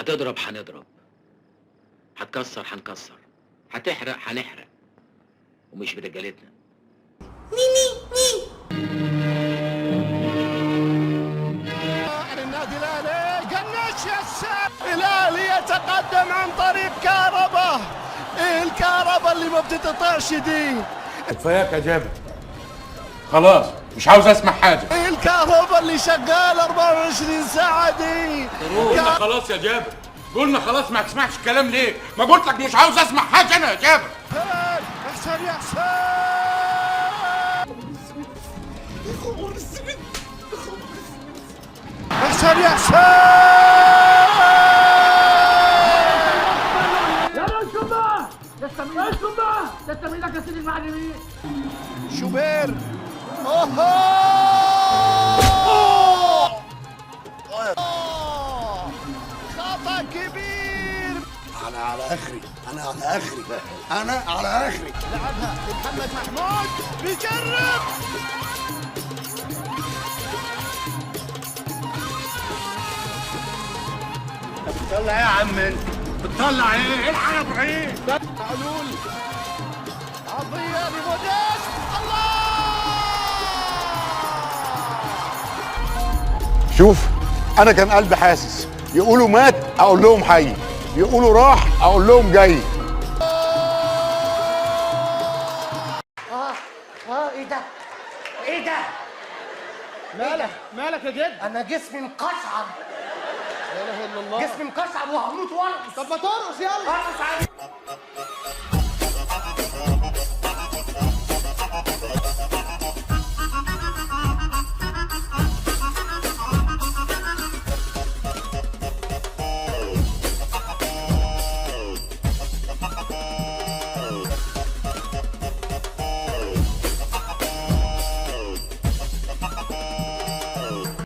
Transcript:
هتضرب هنضرب، هتكسر هنكسر، هتحرق هنحرق، ومش برجالتنا. النادي الاهلي قناش، يا سلام! الاهلي يتقدم عن طريق كهربا، إيه الكهربا اللي ما بتتقطعش دي؟ كفاياك يا جابر، خلاص مش عاوز اسمع حاجة. إيه الكهربا اللي شغال 24 ساعة دي؟ قلنا خلاص يا جابر، قلنا خلاص، ما تسمعش الكلام ليه؟ ما قلت لك مش عاوز اسمع حاجة انا يا جابر. احسن يا حسين، احسن يا حسين. شوبير، اوهو، خطأ كبير. انا على اخري، انا على اخري، انا على اخري. لعبها لمحمد محمود، بيجرب. بتطلع ايه يا عم انت؟ بتطلع ايه؟ الحق يا ابراهيم. معلول، عرضية لموديست، الله! شوف، انا كان قلبي حاسس، يقولوا مات اقول لهم حي، يقولوا راح اقول لهم جاي. اه ايه ده؟ ايه ده؟ مالك مالك يا جد؟ انا جسمي مقشعر، لا اله الا الله. جسمي مقشعر وهموت وارقص. طب ما ترقص، يلا. ارقص عادي.